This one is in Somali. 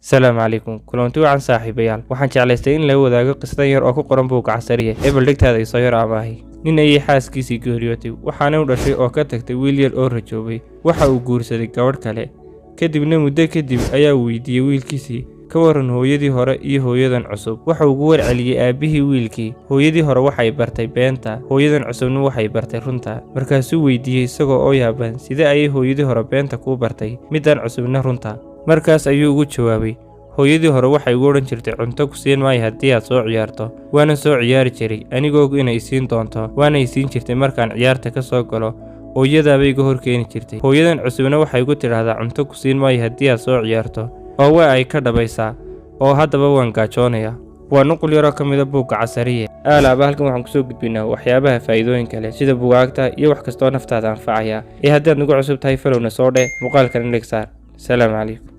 Salaamu calaykum, kulanti wacan saaxiibayaal. Waxaan jeclaystay in la wadaago qisadan yar oo ku qoran buugga Casariye. Ebel dhegtaada isoo yar amaahi. Nin ayay xaaskiisii geeriyootay, waxaana u dhashay oo ka tagtay wiil yar oo rajoobay. Waxa uu guursaday gabadh kale. Kadibna muddo kadib ayaa weydiiyey wiilkiisii: "Ka waran hooyadii hore iyo hooyadan cusub?" Waxa ugu warceliyey aabbihii wiilkii: "Hooyadii hore waxay bartay beenta, hooyadan cusubna waxay bartay runta." Markaasuu weydiiyey isagoo oo yaaban: "Sidee ayay hooyadii hore beenta kuu bartay, middan cusubna runta?" Markaas ayuu ugu jawaabay: "Hooyadii hore waxay ugu odhan jirtay, 'Cunto ku siin maayo haddii aad soo ciyaarto.' Waana soo ciyaari jiray anigoo og inay isiin doonto, waana isiin jirtay markaan ciyaarta ka soo galo oo iyadaaba iga hor keeni jirtay. Hooyadan cusubna waxay igu tidhaahdaa, 'Cunto ku siin maayo haddii aad soo ciyaarto,' oo waa ay ka dhabaysaa, oo haddaba waan gaajoonayaa." Waa nuqul yaroo ka mida buugga Casariye. Aalaaba halkan waxaan kusoo gudbinaa waxyaabaha faa'iidooyinka leh, sida bugaagta iyo wax kastoo naftaada anfacaya. Ee haddii aad nagu cusub tahay, follow-na soo dheh, muuqaalkan like saar. Salaamu calaykum.